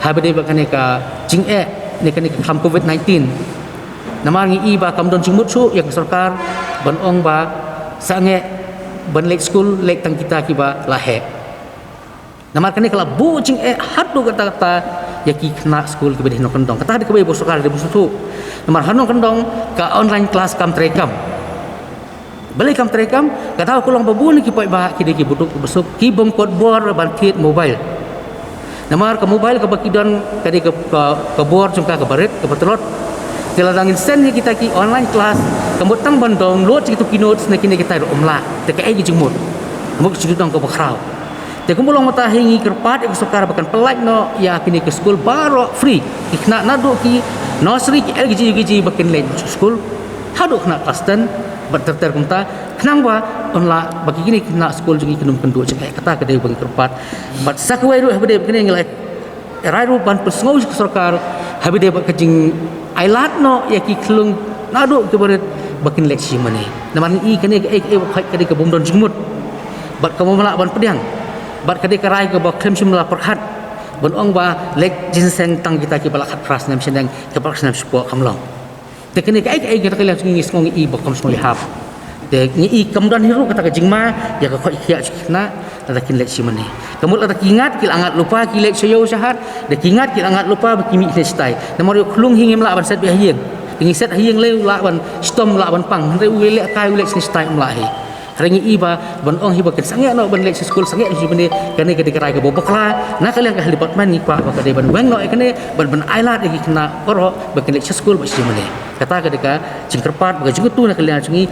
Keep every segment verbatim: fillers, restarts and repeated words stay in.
Haba dei ba kane ka jingeh ne kane ka kham covid nineteen. Namar ngi i ba kam don jingmut shuh ïa ka sorkar ban ong ba sangeh ban leit skul leit tang kita kiba la heh. Namar kane ka la buh jingeh haduh katta katta ïa ki khynnah skul kiba dei ha nongkyndong. Kata dei kaba ïa ba sorkar dei ba sngewthuh. Namar ha nongkyndong ka online class kam trei kam. Balei kam trei kam, ka daw ka long ba bun ki paidbah ki dei ki ba duk ba suk, ki bym kot bor ban thied mobile. Namar ka mobile kaba ki don ka dei ka, ka, ka bor jong ka kaba rit, kaba tlot. Te lada ngin send ïa kita ki online class, ka mut tang ban download ïa kitu ki notes ne kine kita ruh ym lah. Te kaei ka jingmut. Ka mut ka jingdon kaba khraw. Te kumba long mynta hi ngi kyrpad ïa ka sorkar ba kan pynlait noh ïa kine ki skul baroh free. Ki khynnah naduh ki nursery, ki L K G, U K G ba kin leit skul. Haduh khynnah class ten bad ter ter kumta. Khnang ba yn lah ba kine ki khynnah skul jong ngi kin ym kynduh jingeh, kata ka dei ba ngi kyrpad. Bad sa kawei ruh haba dei ba kine ngi la rai ruh ban pynsngew sha ka sorkar haba dei ba ka jingailad noh ïa ki khyllung naduh kiba rit ba kin leit shi mane. Namar ngi i kane kaei kaei ba khoit ka dei ka bym don jingmut. Bad ka bym lah ban pdiang. Bad ka dei ka rai kaba khlem shym la pyrkhat ban ong ba leit jingïaseng tang kita kiba la khatphra snem shaneng, khatphra snem shapoh, kam long. Te kane kaei kaei kata ka liang jong ngi, ngi sngew ngi i ba kam sngewlehap. Te ngi i kam don hi ruh kata ka jingma ïa ka khoit khiah jong ki khynnah lada kin leit shi mane. Ka mut lada ki ngat ki la ngat lypa, ki leit sha ïew sha hat, da ki ngat ki la ngat lypa ba ki mih shane shatai. Namar ïa u khyllung hi ngim lah ban set beit ha ïing. Te ngi set ha ïing lei u lah ban shitom, lah ban pang. Hynrei u leh kai, u leit shane shatai ym lah hi. Hynrei ngi i ba ban ong hi ba kin sangeh noh ban leit sha skul, sangeh noh shi mane, kane ka dei ka rai kaba bakla. Na ka liang ka health department ngi kwah ba ka dei ban weng noh ïa kane, ban, ban ailad ïa ki khynnah baroh ba kin leit sha skul bad shi mane. Kata ka dei ka jingkyrpad bad ka jingkyntu na ka liang jong ngi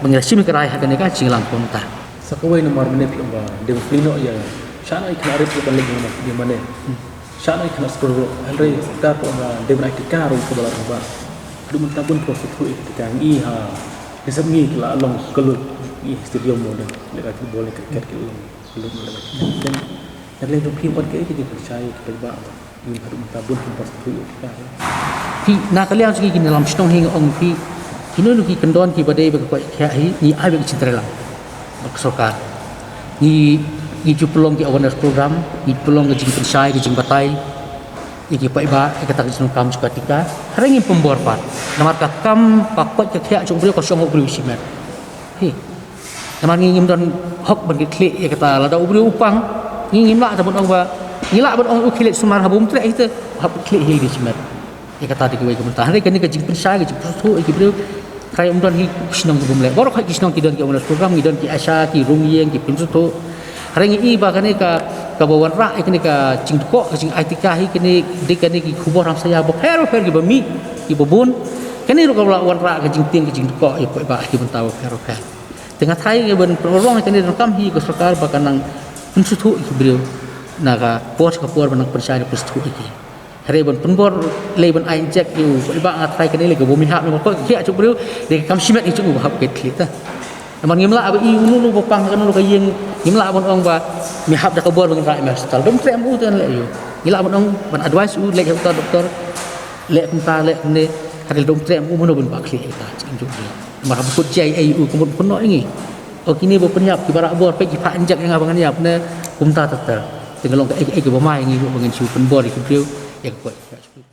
ba ngi la shim ïa ka rai ha kane ka jingïalang kumta. Sa kawei namar mynne phi ong ba dei ban plie noh ïa, shah noh ïa ki khynnah rit ban leit ïa mane. Shah noh ïa ki khynnah skul ruh, hynrei sorkar ka ong ba dei ban ai tika ruh kaba la rangbah. Haduh mynta bun ki sngewthuh ïa ki tika, ngi ha, ngi sep ngi ki la long ka lut, ngi stadium mo dang leh kai football ne cricket ki la long ka lut mo dang leh kai. Te na ka liang jong phi wat kaei ka jingpynshai ïa ki paidbah ba ngi haduh mynta bun ki sngewthuh ïa ki tika. Phi, na ka liang jong ngi ki nongïalam shnong hi nga ong phi, kino kino ki kyndon kiba dei ba ka koit ka khiah hi ngi ai beit ka jingtreilang bad ka sorkar. Ngi, ngi ju pynlong ki awareness program, ngi ju pynlong ka jingpynshai, ka jingbatai ïa ki paidbah ïa kata ka jingdonkam jong ka tika. Hynrei ngim pynbor pat namar ka kam, ka koit ka khiah jong u briew ka shong ha u briew shimet. Hi. Namar ngi ngim don hok ban kit khlieh ïa kata, lada u briew u pang ngi ngim lah ban ong ba, ngi lah ban ong u khie leit sumar, haba um treh hi te hap kit khlieh hi lade shimet. Ïa kata dei kawei ka bynta. Hynrei kane ka jingpynshai, ka jingpynsngewthuh ïa ki briew. Hynrei ym don hi ki shnong ki bym leh. Baroh ki shnong ki don ki awareness program, ki don ki ASHA, ki rung ïing, ki pynsngewthuh. Hynrei ngi i ba kane ka, kaba wanrah ïa kane ka jingdkoh, ka jingai tika hi, kane dei kane ki khubor hamsaïa bapher bapher kiba mih, kiba bun. Kane ruh kaba la wanrah ka jingtieng ka jingdkoh ïa ki paidbah ha ki bynta bapher bapher. Te nga tharai ngi ban pynurlong ïa kane, donkam hi ka sorkar ba kan nang pynsngewthuh ïa ki briew na ka por sha ka por, ban nang pynshai, pynsngewthuh ïa ki. Hynrei ban pynbor lei ban ai injek ïa u paidbah, nga tharai kane lei kaba ym hap, namar ka koit ka khiah jong u briew dei ka kam shimet jong u ba hap kit khlieh te. Namar ngim lah ba i uno uno ba pang ha kano kano ka ïing, ngim lah ban ong ba me hap da ka bor ba ngin rah me ha hospital. Da um treh em u te ngan leh aïu. Ngi lah ban ong, ban advice u leit ha uta u doktor, leh kumta, leh kumne. Hynrei da um treh em u, mano ban bah khlieh ïa uta u jingim jong u briew. Namar haba kut jia ei ei u, ka mut kynnoh ïa ngi. O kine ba pynïap, kiba rah bor, peit ki phah injek ïa nga ba ngan ïap ne kumta ter ter. Te ka long kaei kaei kaba ma ïa ngi ruh ba ngin shu pynbor ïa ki briew ïa ka koit ka khiah jong ki.